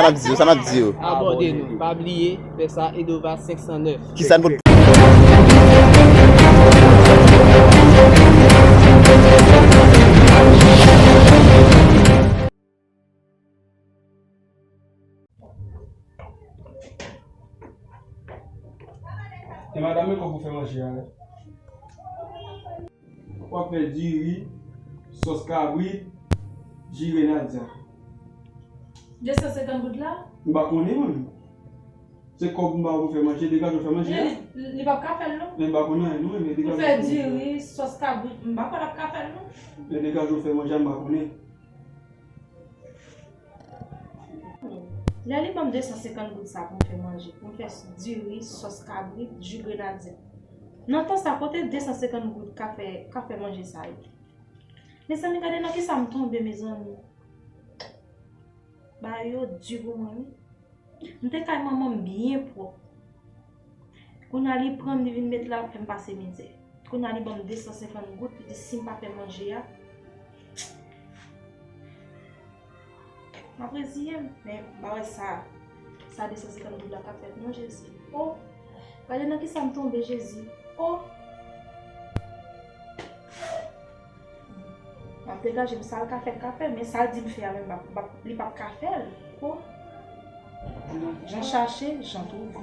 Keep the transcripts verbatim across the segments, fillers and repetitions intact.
Sa n ap di yo, sa n ap di yo. Abòne nou. Pa bliye, fè sa, Edova senk san nèf. Kisa n pou E madanm, men kòb pou fè manje a, wi. W ap fè diri, sòs kabrit, ji grenadya. De san senkant goud la? M pa konnen, mwen menm. Se kòb m ba w pou fè manje, degaje w fè manje a. Li, li, li p ap ka fè l, non. Men m pa konnen anyen, non, men degaje w fè manje. Pou fè diri, sòs kabrit, m pa kwè l ap ka fè l, non. Men degaje w fè manje a, m pa konnen. Lè li ban m de san senkant goud sa pou m fè manje, pou m fè diri, sòs kabrit, ji grenadya. Nan tan sa, kote de san senkant goud ka fè, ka fè manje sa ye? Mezanmi, gade nan kisa m tonbe, mezanmi. Bagay yo di pou mwen, wi. M te kay manman m byen pwòp. Kounye a li pran m, li vin met la, fè m pase mizè. Kounye a li ban m de san senkant goud, li di si m pa fè manje a, m ap reziye m. Men m pa wè sa, sa de san senkant goud la ka fè pou mwen, Jezi. O, gade nan kisa m tonbe, Jezi. O! M ap degaje m, sa l ka fè, l ka fè, men sa l di m fè a menm, m ap, m ap, li p ap ka fè l. Ko? Jan chache, jan twouve.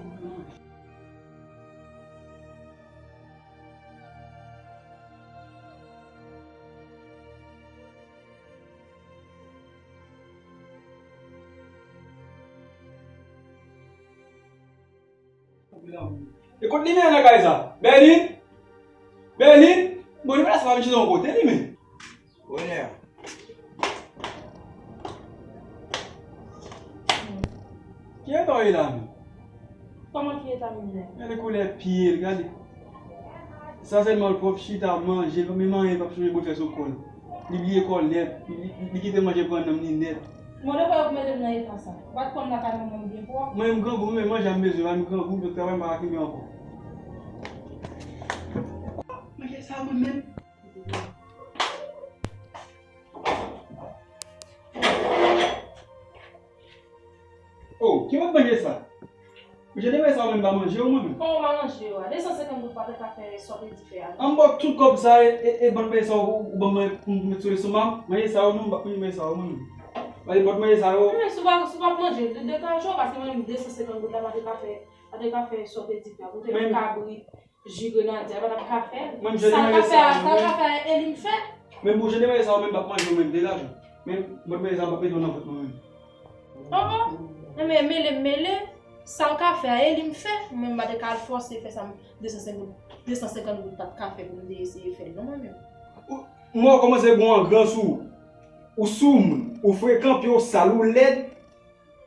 E kot li menm nan kay sa? Berlin? Berlin? Bon, li pa lese pa vin chita yon kote li menm. Bonè. Ki eta w ye la menm? Kòman ki eta m ye la? Gade koulè pye l, gade. Sa sèlman l pwòp chita manje, li pa menm anyen, li p ap chanje bòt fè sou kò l. Li bliye kò l nèt. Li, li, li kite manje pran nanm li nèt. Mwen, de fwa yo mete m nan eta sa. Ou pa t konn lakay manman m byen pwòp. Mwen, m grangou, mwen, manje a m bezwen, mwen, m grangou, m travay, m pa ka kenbe ankò. Manje sa, mwen menm. Oh, ki bòt manje sa? Ou jete manje sa ou menm pa manje ou mwen menm? Kòman ou pa manje yo a? De san senkant goud pa te ka fè sa w te di fè a, non. An m ba w tout kòb sa e, e, e bòt manje sa ou, ou ban mwen pou m met sou lestomak m? Manje sa yo non, m p ap manje manje sa yo mwen menm. Pale bòt manje sa yo. Men si w pa, si w p ap manje, de, degaje w, paske mwen menm de san senkant goud la pa te ka fè, pa te ka fè sa w te di fè a. Pou te yon kabrit. Ji grenadya, pa t ap ka fè l. Sa l ka fè a, sa l ka fè a, e li m fè. Men pou jan de bagay sa yo menm p ap manje w menm, degaje w. Men bòt bagay sa yo p ap mete w nan vant mwen menm. Oh, oh. Enben, mele m mele, sa l ka fè a, e li m fè. Mwen m pa te ka al fòse fè sa, de san senkant, de san senkant goud pa t ka fè pou m te eseye fè l non, mwen menm. Ou, m wè w kòmanse gon angrans ou, ou sou moun, ou frekan, pye w sal, ou lèd.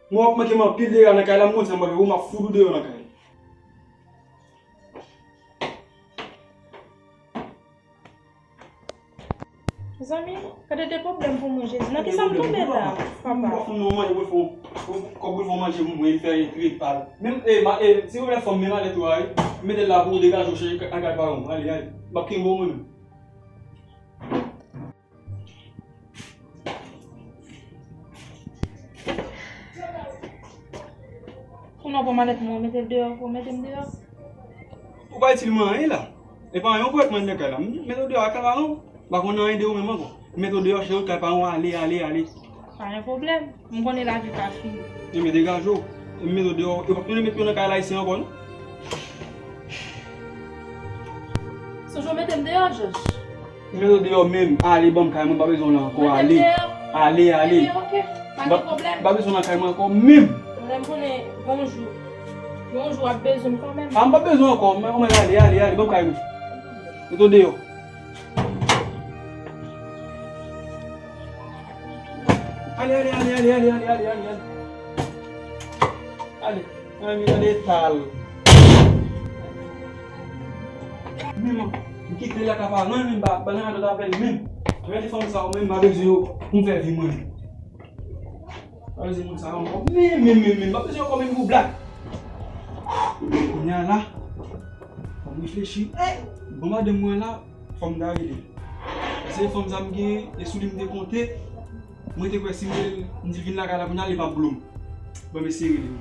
Mwen w ap manke m anpil dega nan kay la, m konn sa m ap fè pou m ap fout ou deyò nan kay. Mezanmi, gade de pwoblèm pou mwen, Jezi. Nan kisa m tonbe la, papa? Ou pa fè m non manje, ou fè w kòb ou fè w manje pou mwen, fè trepal. Menm, e, ma, e, silvouplè, fè m menm ale tou a, wi. Mete l la pou ou degaje w chanje ak, ak paran w. Ale, ale. M ap kenbe w mwen menm. Kounye a w pran malèt mwen, w mete l deyò, w mete m deyò. Ou pa itil mwen anyen la. E pa anyen ou pou mete mwen anndan kay la. M mete w deyò ak paran w. M pa konn anyen de ou menm ankò. M mete w deyò, chita nan kay paran w, ale, ale, ale. Pa gen pwoblèm. M konnen lavi pa fini. Enben degaje w. E m mete w deyò. E w p ap tounen mete pye w nan kay la isi ankò non. Sonje w mete m deyò, Jòj. M mete w deyò menm. Ale, ban m kay mwen, m pa bezwen w la ankò. Ale. Ale, ale. Enben, oke. Pa gen pwoblèm. M pa bezwen w nan kay mwen ankò menm. Lè m konnen gon jou, gon jou w ap bezwen m kanmenm. A, m pa bezwen w ankò. Mwen, mwen, ale, ale, ale. Ban m kay mwen. Mete w deyò. Ale, ale, ale. Ale, ale, ale, ale, tal. Menm, m kite l ak paran l, menm pa, pa nan lòt avè l, menm. Gade fanm sa yo, menm, m pa bezwen yo pou m fè vi mwen. M pa bezwen moun sa yo ankò. Menm, menm, menm, menm, m pa bezwen yo ankò, menm pou blag. Kounye a la, fò m reflechi. Bon, madanm mwen la, fò m ta rele l. Paske fanm sa m gen, e sou li m te konte. Mwen te kwè si m rele l, m di l vin lakay la kounye a, li p ap blo m. Ban m eseye rele l.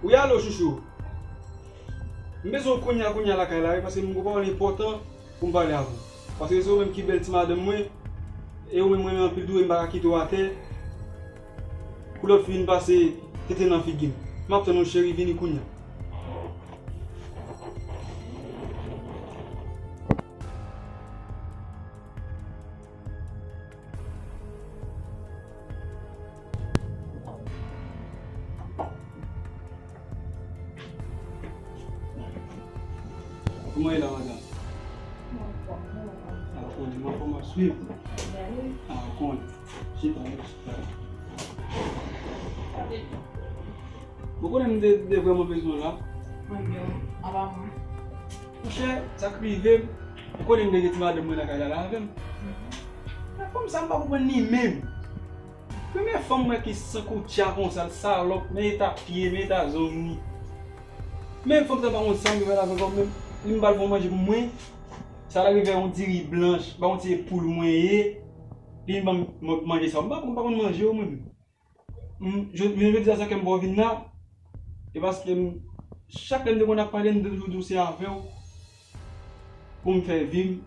Wi, alo, chouchou. M bezwen w kounye a, kounye a lakay la, wi, paske m gen yon pawòl enpòtan pou m pale avè w. Paske se ou menm ki bèl ti madanm mwen, e ou menm mwen renmen anpil tou, e m pa ka kite w atè. Pou lòt fi vin pase tete nan figi m. M ap tann ou, cheri, vini kounye a. Kòman e la, madanm? Mwen anfòm, mwen anfòm. A, konnen, mwen anfòm, ap swiv. Byen wi. A, konnen. Chita, chita. Ou konnen m te, te vrèman bezwen w la. Mwen byen, apa mwen? Monchè, sa k rive m, ou konnen m te gen ti madanm mwen lakay la, la avè m. Men fanm sa m pa konprann li menm. Premye fanm m wè ki san koutcha konsa, l salòp, men eta pye, men eta zong li. Men fanm sa pa konn sa m vin fè l avè kò m menm. Li m ba l fè yon manje pou mwen. Sa l rive yon diri blanch, ba yon ti poul mwen ye. Li vin ban m manje sa. M pa konn, m pa konn manje yo mwen menm. M, jodi, jodi a sa fè m pa vin la. E paske m, chak lè m te konn ap pale, m te toujou di w se avè w pou m fè vi m,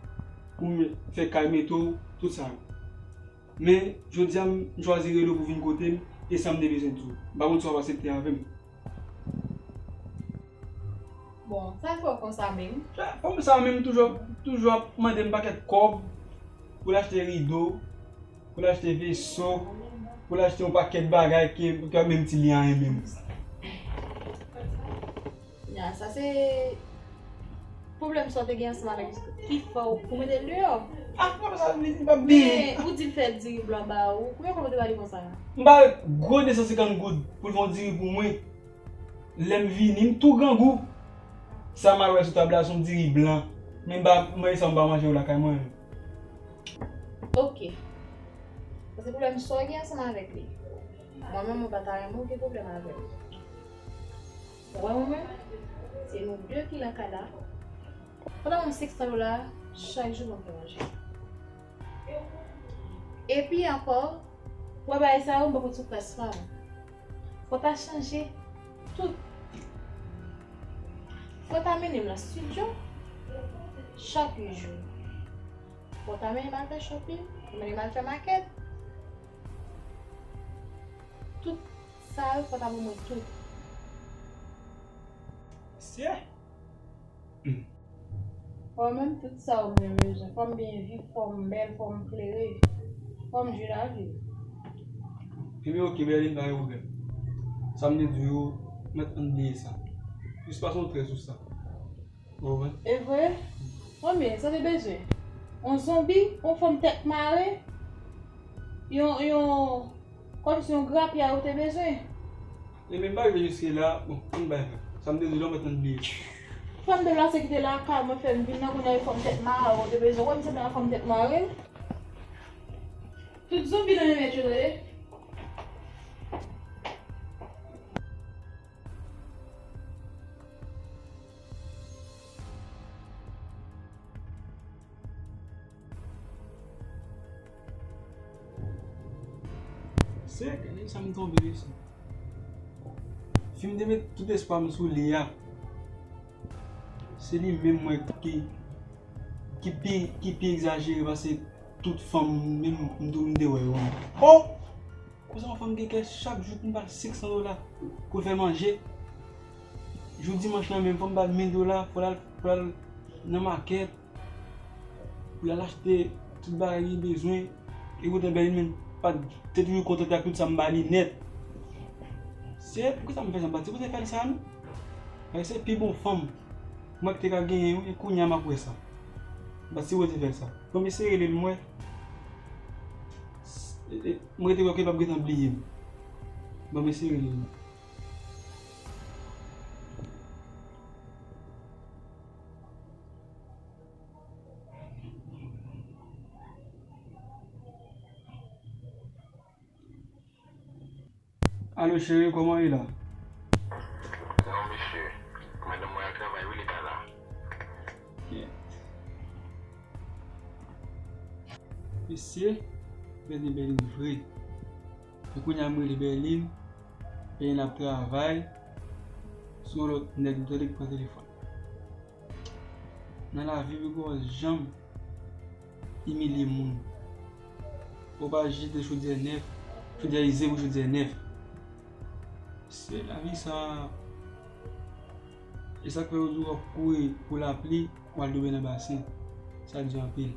pou m fè kay mete w, tout sa yo. Men, jodi a, m chwazi rele w pou vin kote m, e sa m te bezwen di w. M pa konn si w ap aksepte avè m. Bon, sa fè w konsa menm? Fanm sa menm toujou, toujou ap mande m pakèt kòb pou l achte rido, pou l achte veso, pou l achte yon pakèt bagay ke, ke menm ti li anyen menm. Ya, sa se pwoblèm sa w te gen ansanm avèk ki fè w pou mete l deyò. Ah, papa sa li, li p ap bliye. Men, ou di l fè diri blan ba ou. Konbyen kòb ou te ba li konsa? M ba l gwo de san senkant goud pou l fè yon diri pou mwen. Lè m vini, m tou grangou. Sa m al wè sou tab la, se yon diri blan. Men m pa, mwen, sa m pa manje yo lakay mwen. Ok. Paske pwoblèm sa w gen ansanm avèk li. Mwen menm, mwen pa ta renmen w gen pwoblèm avè l. Ou wè mwen menm, se nou de ki lakay la. Pandan mwen senk san dola, chak jou mwen fè manje. Epi ankò, ou wè bagay sa yo, m pa konn sou klas fanm. Fò w ta chanje tout. Fò w ta mennen m nan estidyo chak jou. Fò w ta mennen m al fè shopping, mennen m al fè makèt. Tout sa yo, fò w ta ban mwen tout. Mesye! Fò menm tout sa ou mwen bezwen. Fò m byen viv, fò m bèl, fò m klere, fò m jwi lavi. Ebyen, oke, Berline, pa gen pwoblèm. Sa m te di w yo, mèt ann bliye sa. Jis pase yon trè sou sa. Ou konprann? E vre? Konbyen sa te bezwen? Yon zonbi, yon fanm tèt mare, yon, yon, kòmsi yon grapya ou te bezwen. E menm pa rive jiske la, bon, ann bay fè. Sa m te di la, ou mèt ann bliye. Fanm de la se kite lakay mwen fè m vin nan kounye a, yon fanm tèt mare ou te bezwen. Wè m sanble yon fanm tèt mare. Tout zonbi nan men mèt yo, tande. Se, gade sa m tonbe mesye. Fi m te met tout espwa m sou li a. Se li menm mwen ki, ki pi, ki pi egzajere pase tout fanm menm m tou m te wè yo. Oh! Konsa yon fanm gen kè chak jou pou m ba l senk san dola pou l fè manje. Jou dimanch lan menm, fò m ba l mil dola pou l al, pou l al nan makèt, pou l al achte tout bagay li bezwen. E kote Berline menm pa t, te toujou kontante ak tout sa m ba li nèt. Se poukisa m fè sa, m pa t sipoze fè l sa non. Paske se pi bon fanm mwen ki te ka genyen wi, e kounye a m ap wè sa. M pa t sipoze fè l sa. Bon, m eseye rele l, m wè. E, e, m rete kwè ke l p ap gentan bliye m. Bon, m eseye rele l. Alo, cheri, kòman w ye la? Non, mesye. Madanm mwen al travay, wi, li pa la. Kèt. Mesye, Bèlin, Bèlin vre. Men kounye a m rele Bèlin, Bèlin ap travay, se yon lòt nèg m tande ki pran telefòn. Nan lavi, m poko janm imilye moun. Ou pa jete chodyè nèf, chodyè ize pou chodyè nèf. Se lavi sa. E sa k fè yo di w ap kouri pou lapli, w al tonbe nan basen. Sa di anpil.